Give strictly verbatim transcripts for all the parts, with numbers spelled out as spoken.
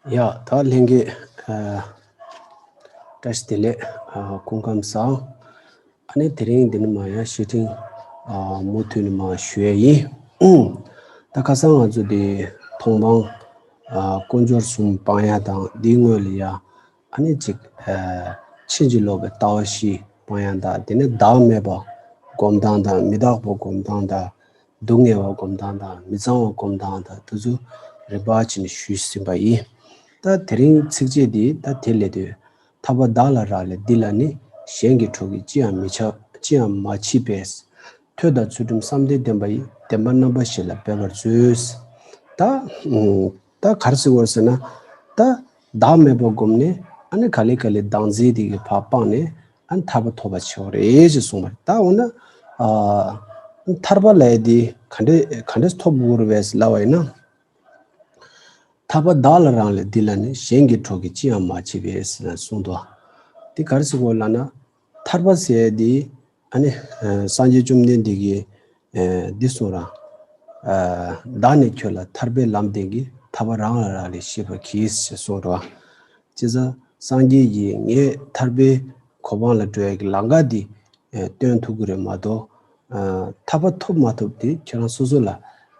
ཡ། ད་ལྷན་རྒྱས། ཨ། བཀྲ་ཤིས་བདེ་ལེགས། ཨ། སྐུ་ཁམས་བཟང་། ཨ་ནི་དེ་རིང་འདི་ནས་མར་ཡང་བཤེས་སྤྲིང་། ཨ། མུ་མཐུད་ནས་མར་ཞུ་ཡས་ཡིན། ད་ཁ་སང་ང་ཚོ་འདི་མཐོང་སྤང་། ཨ། དཀོན་མཆོག་གསུམ་སྤང་ཡ་དང་འདིའི་སྔོན་ལ་ཡ། ཨ་ནི་གཅིག་ཨ། ཕྱིན་ཅི་ལོག་གི་ལྟ་བ་བཞི་སྤང་ཡ་དང་། དེ་ནས་བདག་མེད་པ་སྒོམ་སྟངས་དང་། མི་རྟག་པ་སྒོམ་སྟངས་དང་། སྡུག་བསྔལ་བ་སྒོམ་སྟངས་དང་། མི་གཙང་བ་སྒོམ་སྟངས་དང་། དེ་ཚོ་རིམ་པ་བྱས་ནས་ཞུས་ཟིན་པ་ཡིན། ད་དེ་རིང་ཚིགས་བཅད་འདི་ད་དེ་ལས་དོན། ཐར་པ་བདག་ལ་རག་ལས་འདི་ལ་ནི། གཞན་གྱི་གྲོགས་ཀྱིས་ཅི་ཡང་མི་ཆགས། ཅི་ཡང་མ་མཆིས་པས། ཐོས་དང་ཚུལ་ཁྲིམས་བསམ་གཏན་ལྡན་པ་ཡིས། བདེན་པ་རྣམ་པ་བཞི་ལ་འབད་པར་མཛོད། ད་ད་ག་རེ་ཟེར་བ་ཟེར་ན། ད་བདག་མེད་པ་བསྒོམས་ནས། ཨ་ནི་ག་ལེ་ག་ལེ་བདག་འཛིན་དེ་གི་ཕར་སྤངས་ནས། ཨ་ནི་ཐར་པ་ཐོབ་པ་བྱེད་དགོས་རེད་ཅེས་གསུངས་པ་རེད། ད་འོ་ན། ཨ། ཐར་པ་ལབ་ཡ་དེ་ག་འདྲས་ག་འདྲས་ཐོབ་དགོས་རེད་པས་ལབ་པ་ཡིན་ན། ཐར་པ་བདག་ལ་རག་ལས་འདི་ལ་ནི། གཞན་གྱི་གྲོགས་ཀྱིས་ཅི་ཡང་མ་མཆིས་པས་ཟེར་ནས་གསུངས་འདུག། དེ་ག་རེ་ཟེར་དགོས་ལབ་ན། ཐར་པ་ཟེར་ཡ་དེ། ཨ་ནི་ཨ། སངས་རྒྱས་བཅོམ་ལྡན་འདས་ཀྱིས་ཨ། འདི་གསུངས་ར། ཨ། བདག་ནི་ཁྱོད་ལ་ཐར་པའི་ལམ་སྟོན་གྱིས། ཐར་པ་རང་ལ་རག་ལས་ཤེས་པར་གྱིས་ཞེས་གསུངས་ར། བྱས་ཙང་སངས་རྒྱས་ཀྱིས་ངས་ཐར་པའི་གོ་འཕང་ལ་འགྲོ་ཡ་གི་ལམ་ཁ་འདི་ཨ། སྟོན་ཐུབ་ཀྱི་རེད་མ་གཏོགས། ཨ། ཐར་པ་ཐོབ་མ་ཐོབ་དེ་ཁྱེད་རང་སོ་སོ་ལ་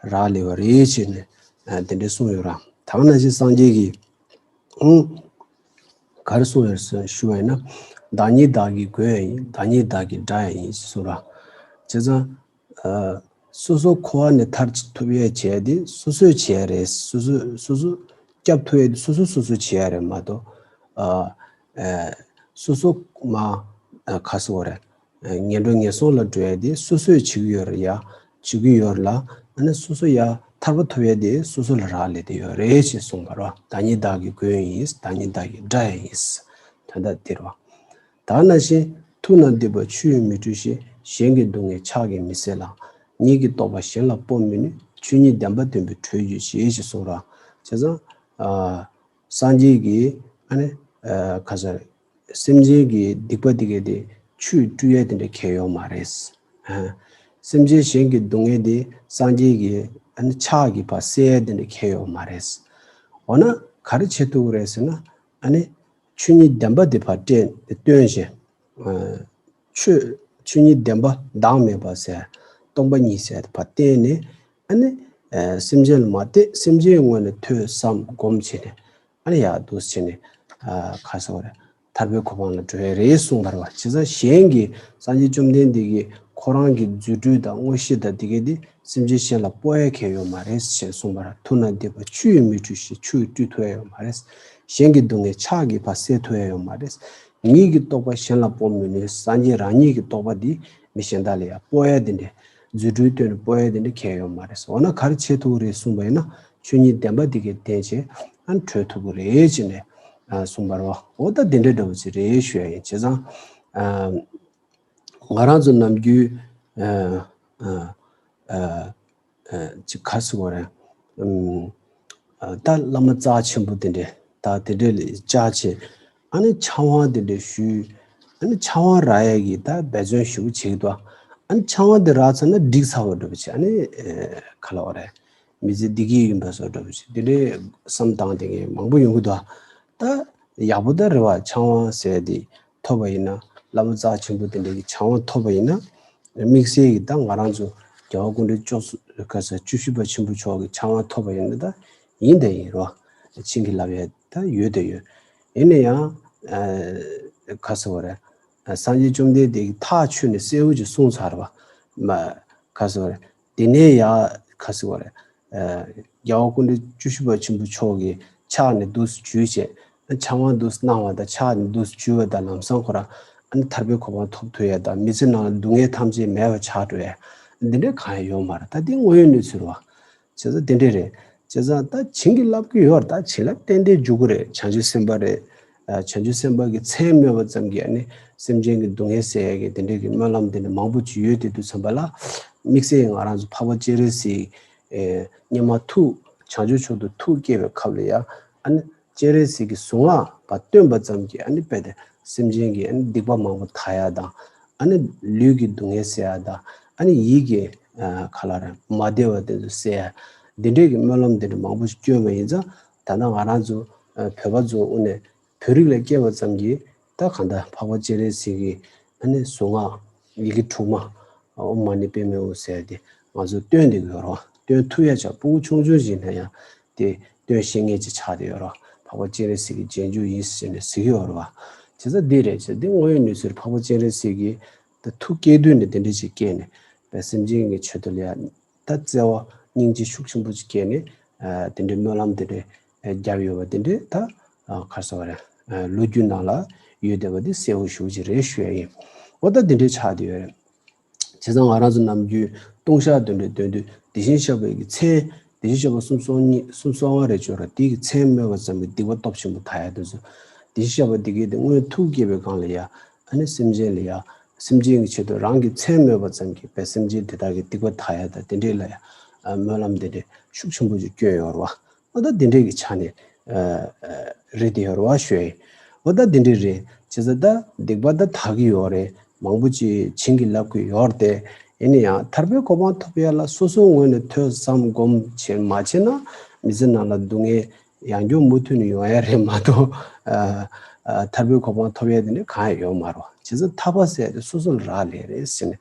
རག་ལས་པ་རེད་ཅེས་ནས། ཨ། དེ་འདྲས་གསུངས་ཡོད་ར། ད་ག་ནང་བཞིན་སངས་རྒྱས་ཀྱིས། ཨང་། ག་རེ་གསུངས་ཡོད་ཟེར་ཞུ་བ་ཡིན་ན། བདག་ཉིད་བདག་གི་མགོན་ཡང་ཡིན། བདག་ཉིད་བདག་གི་དགྲ་ཡང་ཡིན་ཞེས་གསུངས་ར། བྱས་ཙང་། ཨ། སོ་སོ་འཁོར་བ་ནས་ཐར་ཐུབ་ཡས་བྱས་དེ་སོ་སོས་བྱས་རེད། སོ་སོ་སོ་སོ་སྐྱབས་ཐུབ་ཡས་དེ་སོ་སོ་སོ་སོས་བྱས་རེད་མ་གཏོགས། ཨ། ཨ། སོ་སོ་མ། ཨ། ག་ཟེར་བ་རེད། ཨ། ངན་འགྲོ་ངན་སོང་ལ་འགྲོ་ཡས་དེ་སོ་སོས་བྱེད་ཀྱི་ཡོད་རེད་ཡ། བྱེད་ཀྱི་ཡོད་ལ། ཨ་ནི་སོ་སོ་ཡ་ཐར་པ་ཐོབ་ཡས་དེ་སོ་སོ་ལ་རག་ལས་དེ་ཡོད་རེད་ཅེས་གསུངས་པ་རེད། བདག་ཉིད་བདག་གི་མགོན་ཡིན། བདག་ཉིད་བདག་གི་དགྲ་ཡང་ཡིན། ད་ལྟ་དེ་རེད་བ། ད་ག་ནང་བཞིན། མཐུ་རྣམས་སྡིག་པ་ཆུ་ཡིས་མི་འཁྲུ་ཞིང་། གཞན་གྱི་སྡུག་བསྔལ་ཕྱག་གིས་མི་སེལ་ལ། ཉིད་ཀྱི་རྟོགས་པ་གཞན་ལ་སྤོ་མི་ནུས། ཆོས་ཉིད་བདེན་པ་སྟོན་པའི་གྲོས་གྱིས་ཤིག་ཅེས་གསུངས་ར། བྱས་ཙང་། ཨ། སངས་རྒྱས་ཀྱིས་ཨ་ནི། ཨ། ག་ཟེར། སེམས་ཅན་གྱི་སྡིག་པ་འདི་གས་དེ་ཆུས་བཀྲུ་ཡས་དེ་འདྲ་གང་ཡང་ཡོད་མ་རེད། ཨ། སེམས་ཅན་གཞན་གྱི་སྡུག་བསྔལ་དེ་སངས་རྒྱས་ཀྱིས་ཨ་ནི་ཕྱག་གིས་ཕར་སེལ་ཡས་དེ་འདྲ་གང་ཡང་ཡོད་མ་རེད། འོ་ན་ག་རེ་བྱེད་ཐུབ་ཀྱི་རེད་ཟེར་ན། ཨ་ནི་ཆོས་ཉིད་བདེན་པ་དེ་ཕར་སྟོན་སྟོན་བྱས། ཨ། ཆོས་ཆོས་ཉིད་བདེན་པ་བདག་མེད་པ་ཟེར། སྟོང་པ་ཉིད་ཟེར་དེ་ཕར་བསྟན་ནས། ཨ་ནི། ཨ། སེམས་ཅན་ལ་མ་བལྟས། སེམས་ཅན་གྱི་ངོས་ནས་ཐོས་བསམ་སྒོམ་བྱས་ནས། ཨ་ནི་ཡར་འདུག་སེ་བྱས་ནས། ཨ། ག་ཟེར་བ་རེད། ཐར་པའི་གོ་འཕང་ལ་འགྲོ་ཡས་རེད་གསུངས་པ་རེད་བ། བྱས་ཙང་གཞན་གྱི་སངས་རྒྱས་བཅོམ་ལྡན་འདས་ཀྱིས་ཁོ་རང་གི་རྫུ་འཕྲུལ་དང་མངོན་ཤེས་དང་དེ་གས་དེ་སེམས་ཅན་གཞན་ལ་སྤོ་ཡས་གང་ཡང་ཡོད་མ་རེད་ཅེས་གསུངས་པ་རེད། མཐུ་རྣམས་སྡིག་པ་ཆུ་ཡིས་མི་འཁྲུ་ཞིང་། ཆུ་ཡིས་བཀྲུ་ཐུབ་ཡས་ཡོད་མ་རེད། གཞན་གྱི་སྡུག་བསྔལ་ཕྱག་གིས་ཕར་སེལ་ཐུབ་ཡས་ཡོད་མ་རེད། ཉིད་ཀྱི་རྟོགས་པ་གཞན་ལ་སྤོ་མི་ནུས། སངས་རྒྱས་རང་ཉིད་ཀྱི་རྟོགས་པ་འདི་མི་གཞན་དག་ལ་ཡང་སྤོ་ཡས་དེ་འདྲ། རྫུ་འཕྲུལ་སྟོན་ནས་སྤོ་ཡས་དེ་འདྲ་གང་ཡང་ཡོད་མ་རེད། འོ་ན་ག་རེ་བྱེད་ཐུབ་ཀྱི་རེད་གསུངས་པ་ཡིན་ན། ཆོས་ཉིད་བདེན་པ་འདི་གས་བསྟན་བྱས་ཨ་ནི་གྲོལ་ཐུབ་ཀྱི་རེད་ཅེས་ནས། ཨ། གསུངས་པ་རེད་བ། འོ་ད་དེ་འདྲ་འདྲ་བོ་ཅིག་རེད་ཞུ་ཡ་ཡིན། བྱས་ཙང་། ཨ། ང་རང་ཚོ་ནམ་རྒྱུན། ཨ། ཨ། ཨ། ཨ། ཅིག་ག་ཟེར་དགོས་རེད། ཨམ། ཨ། ད་བླ་མ་རྩ་ཆེན་པོ་དེ་འདྲས། ད་དེ་འདྲས་ལ་བཅར་བྱས། ཨ་ནི་ཕྱག་དབང་དེ་འདྲས་ཞུས། ཨ་ནི་ཕྱག་དབང་རག་ཡས་ཀྱི་ད་འབད་བརྩོན་ཞེ་པོ་བྱེད་ཀྱི་འདུག། ཨ་ནི་ཕྱག་དབང་དེ་རག་ཚར་ན་འགྲིག་ཚར་བ་འདྲ་པོ་བྱས། ཨ་ནི། ཨེ། ག་ལབ་དགོས་རེད། མི་ཚེ་བདེ་སྐྱིད་ཡིན་པ་བཟོ་འདྲ་པོ་བྱས། དེ་འདྲས་བསམ་བཏང་བསྡད་མཁན་མང་པོ་ཡོང་གི་འདུག། ད་ཡག་པོ་ད་རེད་བ། ཕྱག་དབང་ཟེར་དེ་ཐོབ་པ་ཡིན་ན། བླ་མ་རྩ་ཆེན་པོ་དེ་འདྲ་གི་ཕྱག་དབང་ཐོབ་པ་ཡིན་ན། དམིགས་བསལ་གྱི་ད་ང་རང་ཚོ་རྒྱལ་བ་སྐུ་ཕྲེང་བཅུ་ག་ས་བཅུ་བཞི་པ་ཆེན་པོ་མཆོག་གི་ཕྱག་དབང་ཐོབ་པ་ཡིན་ན་ད་ཡིན་ད་ཡིན་རོ། བྱིན་གྱིས་བརླབས་ཡས་ད་ཡོད་ད་ཡོད། ཡིན་ན་ཡང་། ཨ། ག་ཟེར་བ་རེད། སངས་རྒྱས་བཅོམ་ལྡན་འདས་ཀྱིས་ཐག་ཆོད་ནས་གསལ་བོ་ཅིག་གསུངས་ཚར་བ། མ། ག་ཟེར་བ་རེད། དེ་ནས་ཡང་ག་ཟེར་བ་རེད། ཨ། རྒྱལ་བ་སྐུ་ཕྲེང་བཅུ་བཞི་པ་ཆེན་པོ་མཆོག་གིས་ཕྱག་ནས་འདུག་སེ་འཇུས་བྱས། ཕྱག་དབང་འདུག་སེ་གནང་བ་དང་ཕྱག་ནས་འདུག་སེ་འཇུས་པ་དང་ལམ་སང་ཁོ་རང་ཨ་ནི་ཐར་པའི་གོ་འཕང་ཐོབ་ཐུབ་ཡས་དང་། མི་ཚེ་ནང་ལ་སྡུག་བསྔལ་ཐམས་ཅད་མེད་པ་ཆགས་འགྲོ་ཡས་འདི་འདྲའི་གང་ཡང་ཡོད་མ་རེད། ད་འདི་དངོས་ཡོད་གནས་ཚུལ་རེད་བ། བྱས་ཙང་དེ་འདྲས་རེད། བྱས་ཙང་ད་བྱིན་གྱིས་བརླབས་ཀྱི་ཡོད་རེད། ད་བྱིན་རླབས་ཏན་ཏན་འཇུག་གི་རེད། བྱང་ཆུབ་སེམས་དཔའ་རེད། ཨ། བྱང་ཆུབ་སེམས་དཔའ་གི་མཚན་སྨོས་པ་ཙམ་གྱིས་ཨ་ནི་སེམས་ཅན་གྱི་སྡུག་བསྔལ་སེལ་ཡས་ཀྱི་དེ་འདྲས་ཀྱི་སྨོན་ལམ་དེ་འདྲ་མང་པོ་ཅིག་ཡོད་དེ་དུས་ཙམ་པ་ལ། དམིགས་བསལ་ང་རང་ཚོ་འཕགས་པ་སྤྱན་རས་གཟིགས། ཨེ། སྙེ་མ་ཐུགས། བྱང་ཆུབ་མཆོག་ཏུ་ཐུགས་བསྐྱེད་པའི་སྐབས་ལ་ཡ། ཨ་ནི་སྤྱན་རས་གཟིགས་ཀྱི་གཟུངས་སྔགས་པ་བཏོན་པ་ཙམ་གྱིས་ཨ་ནི་རྦད་དེ་སེམས་ཅན་གྱི་ཨ་ནི་སྡིག་པ་མང་པོ་དག་ཡ་དང་། ཨ་ནི་ལུས་ཀྱི་སྡུག་བསྔལ་སེལ་ཡ་དང་། ཨ་ནི་ཡིད་ཀྱི། ཨ། ག་ལབ་རེད། མ་བདེ་བ་དེ་ཚོ་སེལ་ཡ། འདི་འདྲས་ཀྱི་སྨོན་ལམ་འདི་འདྲ་མང་པོ་ཞིག་བསྐྱོན་པ་ཡིན་ཙང་། ད་ལྟ་ང་རང་ཚོ་ བོད་པ་ཚོ་དངོས་གནས་བོད་རིགས་ལ་སྐྱེས་པ་ཙམ་གྱིས་ད་གང་ལྟར་འཕགས་པ་སྤྱན་རས་གཟིགས་ཀྱི་ཨ་ནི་གཟུངས་སྔགས་ཡི་གེ་དྲུག་མ་ཨོཾ་མ་ཎི་པདྨེ་ཧཱུྃ་ཟེར་དེ་ང་ཚོ་སྟོན་བསྡད་ཀྱི་ཡོད་རེད་བ། སྟོན་ཐུབ་ཡ་ཆགས། སྤུ་གུ་ཆུང་ཆུང་ཞིག་ན་ཡང་དེ་སྟོན་ཤེས་མཁན་ཅིག་ཆགས་བསྡད་ཡོད་རེད་བ། འཕགས་པ་སྤྱན་རས་གཟིགས་ཀྱི་རྗེས་འཇུག་ཡིན་ཟེར་ནས་ཟེར་གྱི་ཡོད་རེད་བ། བྱས་ཙང་འདི་རེད། བྱས་འདི་དངོས་ཡོད་གནས་ཚུལ་འཕགས་པ་སྤྱན་རས་གཟིགས་ཀྱིས་ད་ཐུགས་བསྐྱེད་དུས་ནས་དེ་འདྲ་ཞིག་བསྐྱེད་ནས་བས་སེམས་ཅན་གྱི་ཆེད་དུ་ལ་ཡ། ད་བརྩེ་བ་སྙིང་རྗེ་ཤུགས་ཆེན་པོ་ཅིག་སྐྱེས་ནས་ཨ་དེ་འདྲའི་སྨོན་ལམ་དེ་འདྲའི་ཨ་བརྒྱབ་ཡོད་པ་དེ་འདྲའི་ད་ཨ་ག་རེ་ཟེར་བ་རེད། ཨ་ལོ་རྒྱུས་ནང་ལ་ཡོད་བསྡད་པ་དེ་གསལ་པོ་ཞེ་པོ་ཅིག་རེད་ཞུ་ཡ་ཡིན། འོ་ད་དེ་འདྲའི་ཆགས་བསྡད་ཡོད་རེད། བྱས་ཙང་ང་རང་ཚོ་ནམ་རྒྱུན་ལྟུང་བཤགས་དེ་འདྲའི་འདོན་དུས་དེ་བཞིན་གཤེགས་པའི་གི་མཚན་དེ་བཞིན་གཤེགས་པ་སུམ་སོ་གཉིས་སུམ་སོ་ལྔ་རེ་བརྗོད་ར་དེའི་གི་མཚན་སྨོས་པ་ཙམ་གྱིས་སྡིག་པ་སྟོབས་ཆེན་པོ་དག་ཡ་དེ་ཚོ། དེ་བཞིན་གཤེགས་པ་དེ་གའི་དེ་སྔོན་ཐུགས་བསྐྱེད་པའི་སྒང་ལ་ཡ་ཨ་ནི་སེམས་ཅན་ལ་ཡ། སེམས་ཅན་གྱི་ཆེད་དུ་རང་གི་མཚན་སྨོས་པ་ཙམ་གྱིས་བས་སེམས་ཅན་དེ་དག་གི་སྡིག་པ་དག་ཡ་དང་དེ་འདྲས་ལ་ཡ་ཨ་སྨོན་ལམ་དེ་འདྲས་ཤུགས་ཆེན་པོ་ཅིག་བསྐྱོན་ཡོད་རེད་བ། འོ་ད་དེ་འདྲས་ཀྱི་ཆ་ནས་ཨ་ཨ་རེད་དེ་ཡོད་རེད་བ་ཞུ་ཡ་ཡིན། འོ་ད་དེ་འདྲས་རེད། བྱས་ཙང་ད་སྡིག་པ་ད་དག་གི་ཡོད་རེད། མང་པོ་ཅིག་བྱིན་གྱིས་བརླབས་ཀྱི་ཡོད་རེད་དེ། ཡིན་ན་ཡང་ཐར་པའི་གོ་འཕང་ཐོབ་ཡ་ལ་སོ་སོའི་ངོས་ནས་ཐོས་བསམ་སྒོམ་བྱེད་མ་བྱེད་ན་མི་ཚེ་ནང་ལ་སྡུག་བསྔལ་ཡང་བསྐྱར་མུ་མཐུད་ནས་ཡོང་ཡ་རེད་མ་གཏོགས། ཨ་ཨ་ཐར་པའི་གོ་འཕང་ཐོབ་ཡ་དེ་འདྲ་གང་ཡང་ཡོད་མ་རེད། བྱས་ཙང་ཐར་པ་ཟེར་དེ་སོ་སོ་ལ་རག་ལས་རེད་ཟེར་ནས་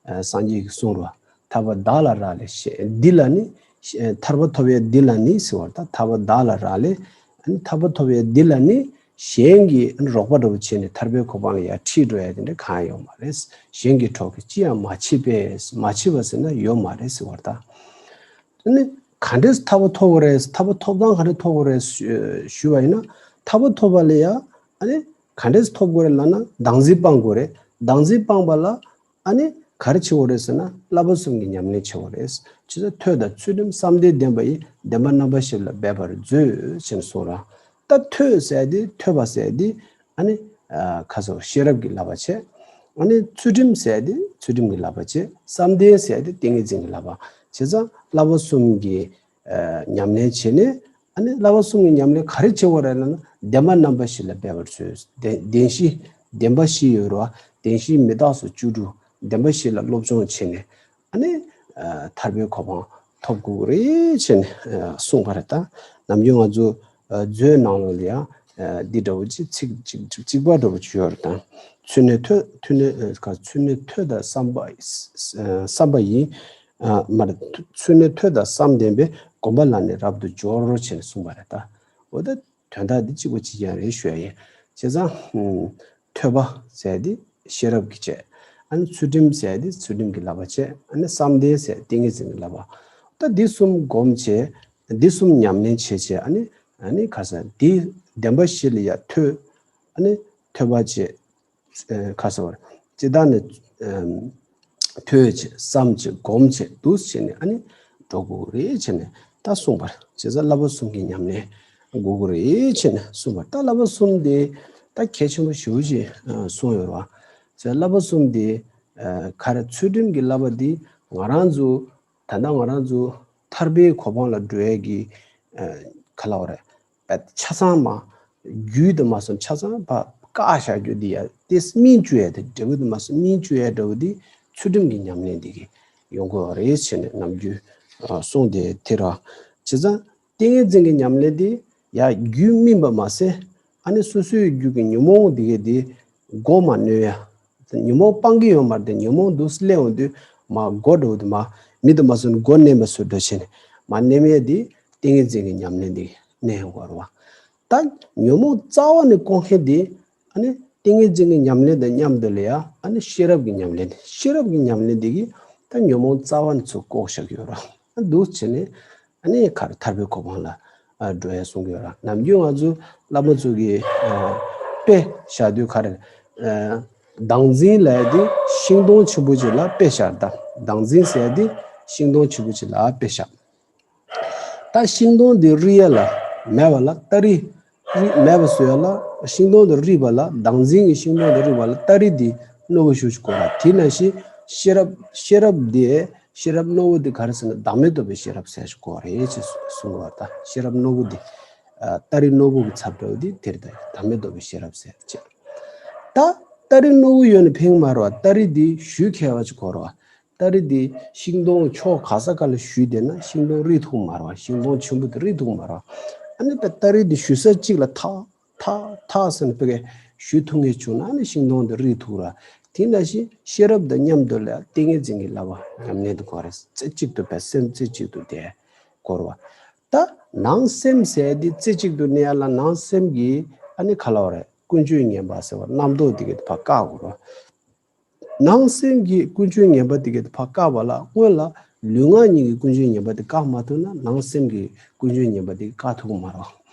ཨ་སངས་རྒྱས་ཀྱིས་གསུངས་རེད། ཐར་པ་བདག་ལ་རག་ལས་ཤེས། འདི་ལ་ནི་ཤེས། ཐར་པ་ཐོབ་ཡ་འདི་ལ་ནི་ཟེར་བ་ད་ཐར་པ་བདག་ལ་རག་ལས། ཨ་ནི་ཐར་པ་ཐོབ་ཡ་འདི་ལ་ནི་གཞན་གྱིས་ཨ་ནི་རོགས་པ་འདྲ་པོ་བྱས་ནས་ཐར་པའི་གོ་འཕང་ལ་ཡར་ཁྲིད་འགྲོ་ཡ་དེ་འདྲ་གང་ཡང་ཡོད་མ་རེད། གཞན་གྱི་གྲོགས་ཀྱིས་ཅི་ཡང་མ་བྱེད་པས། མ་བྱེད་པ་ཟེར་ན་ཡོད་མ་རེད་ཟེར་བ་ད། ཨ་ནི་ག་འདྲས་ཐར་པ་ཐོབ་དགོས་རེད། ཐར་པ་ཐོབ་སྟངས་ག་འདྲས་ཐོབ་དགོས་རེད་ཞུ་ཞུས་པ་ཡིན་ན། ཐར་པ་ཐོབ་པ་ལ་ཡ་ཨ་ནི་ག་འདྲས་ཐོབ་དགོས་རེད་ལབ་ན་བདག་འཛིན་སྤང་དགོས་རེད། བདག་འཛིན་སྤངས་པ་ལ་ཨ་ནི་ག་རེ་བྱེད་དགོས་རེད་ཟེར་ན་བསླབ་པ་གསུམ་གྱི་ཉམས་ལེན་བྱེད་དགོས་རེད། ཇི་ལྟར་ཐོས་དང་ཚུལ་ཁྲིམས་བསམ་གཏན་ལྡན་པ་ཡིས། བདེན་པ་རྣམ་པ་བཞི་ལ་འབད་པར་མཛོད་ཅེས་གསུངས་ར། ད་ཐོས་ཟེར་དེ་ཐོས་པ་ཟེར་དེ་ཨ་ནི་ཨ་ཁ་སོ་ཤེས་རབ་ཀྱི་བསླབ་པ་བྱས། ཨ་ནི་ཚུལ་ཁྲིམས་ཟེར་དེ་ཚུལ་ཁྲིམས་ཀྱི་བསླབ་པ་བྱས། བསམ་གཏན་ཟེར་དེ་ཏིང་ངེ་འཛིན་གྱི་བསླབ་པ། བྱས་ཙང་བསླབ་པ་གསུམ་གྱི་ཨ་ཉམས་ལེན་བྱས་ནས། ཨ་ནི་བསླབ་པ་གསུམ་གྱི་ཉམས་ལེན་ག་རེ་བྱེད་དགོས་རེད་ལབ་ན་བདེན་པ་རྣམ་པ་བཞི་ལ་འབད་པར་མཛོད། བདེན་བདེན་བཞི་བདེན་པ་བཞི་ཡོད་རེད་བ། བདེན་བཞི་མི་རྟག་སོགས་བཅུ་དྲུག་བདེན་པ་བཞི་ལ་སློབ་སྦྱོང་བྱས་ནས་ཨ་ནི་ཨ་ཐར་པའི་གོ་འཕང་ཐོབ་དགོས་རེད་བྱས་ནས་ཨ་གསུངས་པ་རེད། ད་ནམ་རྒྱུན་ང་ཚོ་ཨ་མཛོད་ནང་ལོགས་ལ་ཡང་ཨ་འདི་འདྲ་བོ་ཅིག་ཚིག་ཅིག་ཅིག་པ་འདྲ་བོ་ཅིག་ཡོད་རེད། ད་ཚུལ་གནས་ཐོས་ཚུལ་གནས་ཨ་ག་ཚུལ་གནས་ཐོས་དང་བསམ་པ་ཨ་བསམ་པ་ཡིས། ཨ་མ་རེད། ཚུལ་གནས་ཐོས་དང་བསམ་ལྡན་པས། སྒོམ་པ་ལ་ནི་རབ་ཏུ་སྦྱོར་བྱས་ནས་གསུངས་པ་རེད་ད། འོ་ད་དོན་དག་འདི་གཅིག་པ་གཅིག་རྐྱང་རེད་ཞུ་ཡ་ཡིན། བྱས་ཙང་ཨ་ཐོས་པ་ཟེར་དེ་ཤེས་རབ་ཀྱི་བྱས། ཨ་ནི་ཚུལ་ཁྲིམས་ཟེར་དེ་ཚུལ་ཁྲིམས་ཀྱི་བསླབ་པ་བྱས། ཨ་ནི་བསམ་གཏན་ཟེར་ཏིང་ངེ་འཛིན་གྱི་བསླབ་པ། ད་འདི་གསུམ་སྒོམ་བྱས། འདི་གསུམ་ཉམས་ལེན་བྱས་བྱས། ཨ་ནི་ཨ་ནི་ག་ས་འདི་བདེན་པ་བཞི་ལ་ཡ་ཐོས། ཨ་ནི་ཐོས་པ་བྱས། ཨ་ཁ་སོ་བར་ཇི་ལྟར་ནི་ཨམ་ཐོས་བྱས་བསམ་བྱས་སྒོམ་བྱས་འདུག་བྱས་ནས་ཨ་ནི་འགྲོ་དགོས་རེད་བྱས་ནས་ད་གསུངས་པར། བྱས་ཙང་བསླབ་པ་གསུམ་གྱི་ཉམས་ལེན་དགོས་ཀྱི་རེད་བྱས་ནས་གསུངས་པར། ད་བསླབ་པ་གསུམ་དེ་ད་གལ་ཆེན་པོ་ཞེ་པོ་ཅིག་ཨ་གསུངས་ཡོད་རེད་བ། བྱས་བསླབ་པ་གསུམ་དེ་ཨ་ག་རེ་ཚུལ་ཁྲིམས་ཀྱི་བསླབ་པ་འདི་ང་རང་ཚོ་ད་ལྟ་ང་རང་ཚོ་ཐར་པའི་གོ་འཕང་ལ་འགྲོ་ཡས་ཀྱི་ཨ་ག་ལབ་དགོས་རེད། ཆ་ཚང་མ་རྒྱུད་དུ་མ་སོང་ཆ་ཚང་ཕར་བཀག་བཞག་རྒྱུ་འདི་ཡ་དེ་སྨིན་བཅུག་ཡ་དེ་འབྲས་བུ་དུ་མ་སོང་སྨིན་བཅུག་ཡ་འདྲ་བོ་འདི་ཚུལ་ཁྲིམས་ཀྱི་ཉམས་ལེན་འདི་གི་ཡོང་གི་ཡོད་རེད་བྱས་ནས་ནམ་རྒྱུན་ཨ་གསུངས་ཏེ་དེ་ར། བྱས་ཙང་ཏིང་ངེ་འཛིན་གྱི་ཉམས་ལེན་འདི་ཡ་རྒྱུད་སྨིན་པ་མ་ཟད་ཨ་ནི་སོ་སོའི་རྒྱུད་ཀྱི་ཉོན་མོངས་འདི་གའི་འདི་མགོ་མ་གནོན་ཡ། ཉོན་མོངས་སྤང་གི་ཡོད་མ་རེད་དེ་ཉོན་མོངས་འདུག་སླེབས་འོང་དུས་མ་མགོ་འགྲོ་དུས་མ་མི་དུ་མ་སོན་མགོ་མནན་པ་སོ་འགྲོ་བྱས་ནས་མ་མནན་ཡས་དེ་ཏིང་ངེ་འཛིན་གྱི་ཉམས་ལེན་དེ་གནས་ཡོང་གི་རེད་བ། ད་ཉོན་མོངས་རྩ་བ་ནས་སྐོང་མཁན་དེ་ཨ་ནི་ཏིང་ངེ་འཛིན་གྱི་ཉམས་ལེན་དང་མཉམ་དུ་ལ་ཡ་ཨ་ནི་ཤེས་རབ་ཀྱི་ཉམས་ལེན་དེ་ཤེས་རབ་ཀྱི་ཉམས་ལེན་དེ་གིས་ད་ཉོན་མོངས་རྩ་བ་ནས་ཚུར་བཀོག་བཞག་གི་ཡོད་རེད་བ། འདུག་བྱས་ནས། ཨ་ནི་ག་རེ་ཐར་པའི་གོ་འཕང་ལ་ཨ་འགྲོ་ཡ་གསུང་གི་ཡོད་ར། ནམ་རྒྱུན་ང་ཚོ་བླ་མ་ཚོ་གི་ཨ་དཔེ་བཞག་དུས་ག་རེ་ཨ་བདག་འཛིན་ལབ་ཡ་དེ་ཤིང་སྡོང་ཆེན་པོ་ཅིག་ལ་དཔེ་བཞག་ད་བདག་འཛིན་ཟེར་ཡ་དེ་ཤིང་སྡོང་ཆེན་པོ་ཅིག་ལ་དཔེ་བཞག་ད་ཤིང་སྡོང་དེ་རིག་ཡ་ལ་མེད་པ་ལ་སྟ་རེ་རིག་མེད་པ་བཟོ་ཡ་ལ་ཤིང་སྡོང་དེ་རིག་པ་ལ་བདག་འཛིན་གྱི་ཤིང་སྡོང་དེ་རིག་པ་ལ་སྟ་རེ་དེ་རྣོ་བོ་ཞེ་པོ་ཅིག་དགོས་ར། དེ་ནང་བཞིན་ཤེས་རབ་ཤེས་རབ་དེ། ཤེས་རབ་རྣོ་བོ་འདི་ག་རེ་ཟེར་ན་བདག་མེད་རྟོགས་པའི་ཤེས་རབ་ཟེར་ཞིག་གོ་རེད་ཅེས་གསུངས་པ་ད་ཤེས་རབ་རྣོ་བོ་འདི་ཨ་སྟ་རེ་རྣོ་བོ་གི་ཚབ་འདྲ་བོ་འདི་དེར་ད་བདག་མེད་རྟོགས་པའི་ཤེས་རབ་ཟེར་ཅེས། ད་སྟ་རེ་རྣོ་བོ་ཡོད་ན་ཕན་གི་མ་རེད་བ། སྟ་རེ་འདི་གཞུས་ཁེལ་བ་ཅིག་གོ་རེད་བ། སྟ་རེ་འདི་ཤིང་སྡོང་ཕྱོགས་ག་ས་ག་ལ་གཞུས་བསྡད་ན་ཤིང་སྡོང་རིག་ཐུབ་མ་རེད་བ། ཤིང་སྡོང་ཆེན་པོ་འདི་རིག་ཐུབ་མ་རེད་ ཨ་ནི་ད་སྟ་རེ་འདི་གཞུ་ས་གཅིག་ལ་ཐག་ཐག་ཐག་ཟེར་ནས་ཕ་གིར་གཞུ་ཐུབ་མཁན་བྱུང་ན་ཨ་ནི་ཤིང་སྡོང་འདི་རིག་ཐུབ་ར། དེ་ནང་བཞིན་ཤེས་རབ་དང་མཉམ་དུ་ལ་ཏིང་ངེ་འཛིན་གྱི་བསླབ་པ་ཉམས་ལེན་དུ་གོ་རེད། རྩེ་གཅིག་ཏུ་བས་སེམས་རྩེ་གཅིག་ཏུ་དེ་སྐོར་བ། ད་ནང་སེམས་ཟེར་དེ་རྩེ་གཅིག་ཏུ་གནས་ཡ་ལ་ནང་སེམས་ཀྱི་ཨ་ནི་ག་ལ་བ་རེད། ཀུན་སྤྱོད་ངན་པ་ཟེར་བ་རྣམ་རྟོག་དེ་གི་ཕར་བཀག་དགོས་ར། ནང་སེམས་ཀྱི་ཀུན་སྤྱོད་ངན་པ་དེ་གི་ཕར་བཀག་པ་ལ་སྔོན་ལ་ལུས་ངག་གཉིས་ཀྱི་ཀུན་སྤྱོད་ངན་པ་དེ་བཀག་མ་ཐུབ་ན་ནང་སེམས་ཀྱི་ཀུན་སྤྱོད་ངན་པ་དེ་བཀག་ཐུབ་ཀྱི་མ་རེད།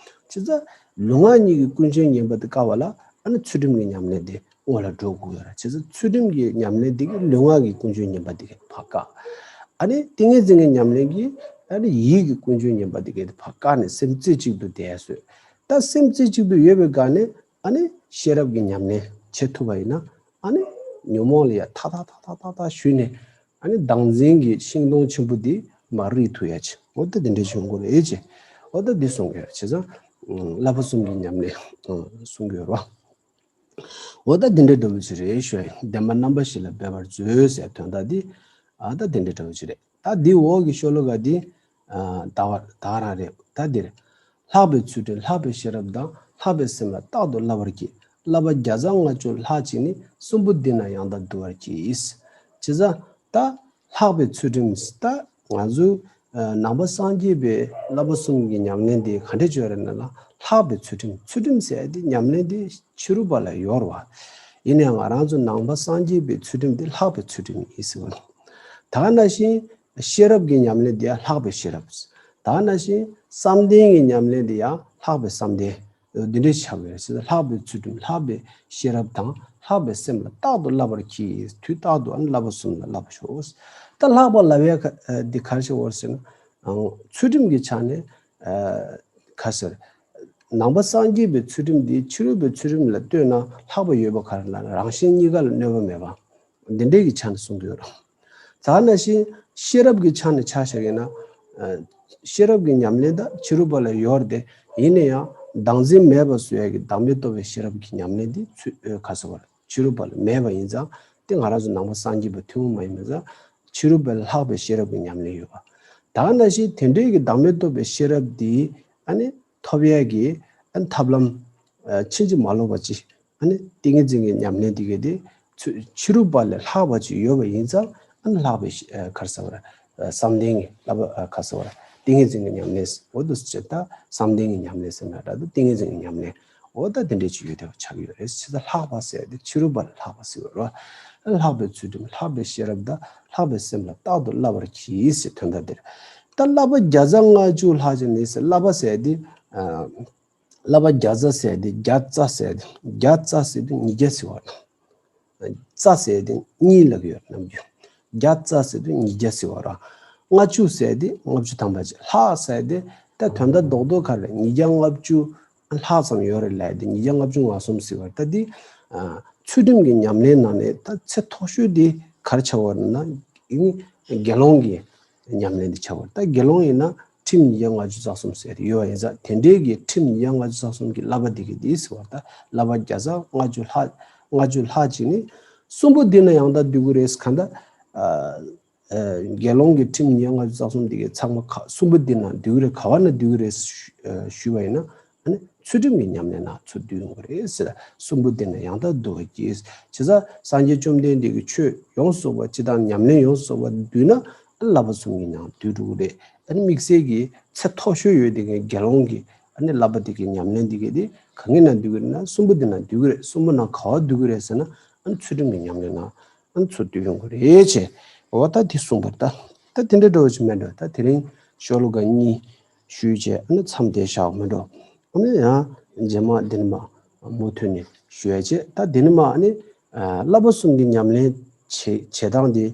བྱས་ཙང་ལུས་ངག་གཉིས་ཀྱི་ཀུན་སྤྱོད་ངན་པ་དེ་བཀག་པ་ལ་ཨ་ནི་ཚུལ་ཁྲིམས་ཀྱི་ཉམས་ལེན་དེ་སྔོན་ལ་འགྲོ་དགོས་ཡོད་རེད། བྱས་ཙང་ཚུལ་ཁྲིམས་ཀྱི་ཉམས་ལེན་དེ་གིས་ལུས་ངག་གི་ཀུན་སྤྱོད་ངན་པ་དེ་གི་ཕར་བཀག་ཨ་ནི་ཏིང་ངེ་འཛིན་གྱི་ཉམས་ལེན་གྱིས་ཨ་ནི་ཡིད་ཀྱི་ཀུན་སྤྱོད་ངན་པ་དེ་གི་ཕར་བཀག་ནས་སེམས་རྩེ་གཅིག་ཏུ་བསྡད་ཡ་བཟོས། ད་སེམས་རྩེ་གཅིག་ཏུ་ཡོད་པའི་སྒང་ནས་ཨ་ནི་ཤེས་རབ་ཀྱི་ཉམས་ལེན་བྱེད་ཐུབ་པ་ཡིན་ན་ཨ་ནི་ཉོན་མོངས་ལ་ཡ་ཐག་ཐག་ཐག་ཐག་ཐག་ཐག་གཞུས་ནས་ཨ་ནི་བདག་འཛིན་གྱི་ཤིང་སྡོང་ཆེན་པོ་འདི་མར་རིག་ཐུབ་ཡ་ཆེ། འོ་ད་འདི་འདྲ་བྱུང་དགོས་རེད་ཅེས། འོ་ད་འདི་གསུང་གི་ཡོད་རེད། བྱས་ཙང་བསླབ་པ་གསུམ་གྱི་ཉམས་ལེན་གསུང་གི་ཡོད་རེད་བ། འོ་ད་འདི་འདྲ་འདྲ་བོ་ཅིག་རེད་ཞུ་ཡ་ཡིན། བདེན་པ་རྣམ་པ་བཞི་ལ་འབད་པར་མཛོད་ཟེར་དོན་དག་འདི་ཨ་ད་འདི་འདྲ་འདྲ་བོ་ཅིག་རེད། ད་འདི་འོག་གི་ཤོ་ལོ་ཀ་འདི་ཨ་ད་བར་ད་རང་རེད། ད་འདིར་ལྷག་པའི་ཚུལ་ཁྲིམས་ལྷག་པའི་ཤེས་རབ་དང་ལྷག་པའི་སེམས་ལ་རྟག་ཏུ་བསླབ་པར་གྱིས། བསླབ་པ་བརྒྱ་རྩ་ལྔ་བཅུ་ལྷག་ཅིང་ནི། གསུམ་པོ་འདི་ན་ཡང་དག་འདུ་བར་གྱིས། བྱས་ཙང་ད་ལྷག་པའི་ཚུལ་ཁྲིམས་ད་ང་ཚོ་ཨ་ནང་པ་སངས་རྒྱས་པའི་བསླབ་པ་གསུམ་གྱི་ཉམས་ལེན་དེ་ག་འདྲ་བྱས་རེད་ན་ལ་ལྷག་པའི་ཚུལ་ཁྲིམས། ཚུལ་ཁྲིམས་ཟེར་དེ་ཉམས་ལེན་དེ་ཕྱི་རོལ་པ་ལ་ཡོད་རེད་བ། ཡིན་ནའང་ང་རང་ཚོ་ནང་པ་སངས་རྒྱས་པའི་ཚུལ་ཁྲིམས་དེ་ལྷག་པའི་ཚུལ་ཁྲིམས་ཡིན་ཟེར་བ་རེད། ད་ག་ནང་བཞིན་ཤེས་རབ་ཀྱི་ཉམས་ལེན་དེ་ཡང་ལྷག་པའི་ཤེས་རབ། ད་ག་ནང་བཞིན་བསམ་གཏན་གྱི་ཉམས་ལེན་དེ་ཡང་ལྷག་པའི་བསམ་གཏན། འདི་འདྲའི་ཆགས་པའི་ཕྱིར་ལྷག་པའི་ཚུལ་ཁྲིམས་ལྷག་པའི་ཤེས་རབ་དང་ལྷག་པའི་སེམས་ལ་རྟག་ཏུ་བསླབ་པར་གྱིས། དུས་རྟག་ཏུ་ཨ་ནི་བསླབ་པ་གསུམ་ལ་བསླབ་པར་ཤོག་ད་ལྷག་པ་ལབ་ཡ་ཁ་འདི་ག་རེ་ཞིག་འོར་ཟེར་ན། ཚུལ་ཁྲིམས་ཀྱི་ཆ་ནས་ག་ཟེར། ནང་པ་སངས་རྒྱས་པའི་ཚུལ་ཁྲིམས་འདི་ཕྱི་རོལ་པའི་ཚུལ་ཁྲིམས་ལ་ལྟོས་ན་ལྷག་པ་ཡོད་པ་ག་རེ་ལ་རང་གཞན་གཉིས་ཀ་ལ་གནོད་པ་མེད་པ། འདི་འདྲའི་གི་ཆ་ནས་གསུང་གི་ཡོད་རེད། ད་ནང་བཞིན་ཤེས་རབ་ཀྱི་ཆ་ནས་ཆ་བཞག་ཡིན་ན། ཤེས་རབ་ཀྱི་ཉམས་ལེན་ད་ཕྱི་རོལ་པ་ལ་ཡོད་རེད་དེ། ཡིན་ན་ཡང་བདག་འཛིན་མེད་པ་བཟོ་ཡ་གི་བདག་མེད་རྟོགས་པའི་ཤེས་རབ་ཀྱི་ཉམས་ལེན་འདི་ཚུལ་ཨོ་ག་ཟེར་བ་རེད། ཕྱི་རོལ་པ་ལ་མེད་པ་ཡིན་ཙང་དེ་ང་རང་ཚོ་ནང་པ་སངས་རྒྱས་པ་ཐུན་མོང་མ་ཡིན་པ་ཙང་ཕྱི་རོལ་པ་ལ་ལྷག་པའི་ཤེས་རབ་ཀྱི་ཉམས་ལེན་ཡོད་པ། ད་ནང་བཞིན་དེ་འདྲའི་གི་བདག་མེད་རྟོགས་པའི་ཤེས་རབ་འདི་ཨ་ནི་ཐོབ་ཡ་གི་ཨ་ནི་ཐབས་ལམ་ཕྱིན་ཅི་མ་ལོག་པ་ཅིག་ཨ་ནི་ཏིང་ངེ་འཛིན་གྱི་ཉམས་ལེན་དེ་གའི་དེ་ཚུ་ཕྱི་རོལ་པ་ལས་ལྷག་པ་ཅིག་ཡོད་པ་ཡིན་ཙང་ཨ་ནི་ལྷག་པའི་ཤེས་ག་རེ་ཟེར་བ་རེད། བསམ་གཏན་གྱི་བསླབ་པ་ག་རེ་ཟེར་བ་རེད། ཏིང་ངེ་འཛིན་གྱི་ཉམས་ལེན་འོ་དུ་ཟེར་ད་བསམ་གཏན་གྱི་ཉམས་ལེན་ཟེར་ན་འདྲ་འདུག་ཏིང་ངེ་འཛིན་གྱི་ཉམས་ལེན་འོ་ད་དེ་འདྲའི་ཅིག་ཡོད་དེ་ཆགས་ཡོད་རེད། ཕྱི་ད་ལྷག་པ་ཟེར་དེ་ཕྱི་རོལ་པ་ལ་ལྷག་པ་ཟེར་བ་རེད། ལྷག་པའི་ཚུལ་ཁྲིམས་ལྷག་པའི་ཤེས་རབ་དང་ལྷག་པའི་སེམས་ལ་རྟག་ཏུ་བསླབ་པར་གྱིས་ཟེར་དོན་དག་འདིར། ད་བསླབ་པ་བརྒྱ་རྩ་ལྔ་བཅུ་ལྷག་ཅིང་ནི་ཟེར་བསླབ་པ་ཟེར་དེ། བསླབ་པ་བརྒྱ་རྩ་ཟེར་དེ་བརྒྱ་རྩ་ཟེར་དེ་བརྒྱ་རྩ་ཟེར་དེ་ཉིས་བརྒྱ་ཟེར་བ་དང་། རྩ་ཟེར་དེ་གཉིས་ལབ་ཀྱི་ཡོད་ནམ་རྒྱུན། བརྒྱ་རྩ་ཟེར་དེ་ཉིས་བརྒྱ་ཟེར་བ་ར། ལྔ་བཅུ་ཟེར་དེ་ལྔ་བཅུ་ཐམ་པ་ཅིག་ལྷག་ཟེར་དེ་ད་དོན་དག་རྡོག་རྡོག་ག་རེ་ཉིས་བརྒྱ་ལྔ་བཅུ་ལྷག་ཙམ་ཡོད་རེད་ལབ་དེ་ཉིས་བརྒྱ་ལྔ་བཅུ་ང་གསུམ་ཟེར་བ་ད་དེ་ཚུལ་ཁྲིམས་ཀྱི་ཉམས་ལེན་ནང་ནས་ད་ཚད་མཐོ་ཤོས་དེ་ག་རེ་ཆགས་པ་རེད་ན་དགེ་སློང་གི་ཉམས་ལེན་དེ་ཆགས་པ་རེད། ད་དགེ་སློང་ཡིན་ན་ཁྲིམས་ཉིས་བརྒྱ་ལྔ་བཅུ་རྩ་གསུམ་ཟེར་ཡོད་པ་ཡིན་ཙང་དེ་འདྲའི་གི་ཁྲིམས་ཉིས་བརྒྱ་ལྔ་བཅུ་རྩ་གསུམ་གྱི་བསླབ་པ་འདི་གི་འདི་ཟེར་བ་ད་བསླབ་པ་བརྒྱ་རྩ་ལྔ་བཅུ་ལྷག་ལྔ་བཅུ་ལྷག་ཅིག་ནི་གསུམ་པོ་འདི་ན་ཡང་དག་འདུས་ཀྱི་རེད་གང་ལྟར་དགེ་སློང་གི་ཁྲིམས་ཉིས་བརྒྱ་ལྔ་བཅུ་རྩ་གསུམ་འདི་གི་ཚང་མ་ག་གསུམ་པོ་འདི་ན་འདུས་ཀྱི་རེད་ག་བ་ན་འདུས་ཀྱི་རེད་ཞུས་པ་ཡིན་ན། ཨ་ནི་ཚུལ་ཁྲིམས་ཀྱི་ཉམས་ལེན་ནང་ཚུར་འདུས་ཡོང་གི་རེད་ཟེར། གསུམ་པོ་འདི་ན་ཡང་དག་འདུ་བར་གྱིས། བྱས་ཙང་སངས་རྒྱས་བཅོམ་ལྡན་འདས་ཀྱི་ཆོས་ཡོངས་སུ་རྫོགས་པ་སྤྱི་དང་ཉམས་ལེན་ཡོངས་སུ་རྫོགས་པ་འདུས་ན་ཨ་ནི་བསླབ་པ་གསུམ་གྱི་ནང་འདུས་འགྲོ་གི་རེད། ཨ་ནི་དམིགས་བསལ་གྱི་ཚད་མཐོ་ཤོས་ཡོད་དེ་གའི་དགེ་སློང་གི་ཨ་ནི་བསླབ་པ་དེ་གའི་ཉམས་ལེན་དེ་གའི་དེ་ག་གི་ནང་འདུས་ཀྱི་རེད་ན་གསུམ་པོ་འདི་ནང་འདུས་ཀྱི་རེད། གསུམ་པོ་ནང་ག་བ་འདུས་ཀྱི་རེད་ཟེར་ན་ཨ་ནི་ཚུལ་ཁྲིམས་ཀྱི་ཉམས་ལེན་ནང་ཨ་ནི་ཚུར་འདུས་ཡོང་གི་རེད་བྱས། འོ་ད་དེ་གསུངས་པར་ད་ད་དེ་འདྲ་འགྲོ་བ་ཅིག་མེད་འགྲོ། ད་དེ་རིང་ཤོ་ལོ་ཀ་གཉིས། ཞུས་བྱས་ཨ་ནི་མཚམས་བསྡད་བཞག་མི་འགྲོ། ཨ་ནི་ཡང་རྗེས་མ་འདི་ནི་མ་མུ་མཐུད་ནས་ཞུ་ཡ་བྱས་ད་འདི་ནི་མ་ཨ་ནི་བསླབ་པ་གསུམ་གྱི་ཉམས་ལེན་བྱེད་བྱེད་སྟངས་དེ་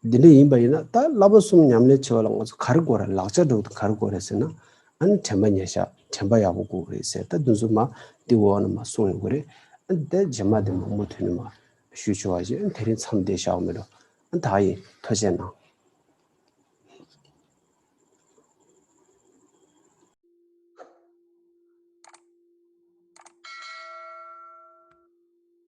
འདི་འདྲ་ཡིན་པ་ཡིན་ན་ད་བསླབ་པ་གསུམ་ཉམས་ལེན་བྱེད་པ་ལ་ང་ཚོ་ག་རེ་དགོས་རེད། ལག་ཆ་འདྲ་བོ་དེ་ག་རེ་དགོས་རེད་ཟེར་ན་ཨ་ནི་དྲན་པ་ཉེར་བཞག་དྲན་པ་ཡག་པོ་དགོས་རེད་ཟེར་ད་འདི་ཚོ་མ་འདི་འོག་ནས་མ་གསུངས་ཡོང་གི་རེད། ཨ་ནི་དེ་རྗེས་མ་འདི་མ་མུ་མཐུད་ནས་མ་ཞུས་ཆོག་པ་བྱས་ཨ་ནི་དེ་རིང་མཚམས་བསྡད་བཞག་མི་འགྲོ། ཨ་ནི་ད་ཡིན་ཐུགས་རྗེ་གནང་།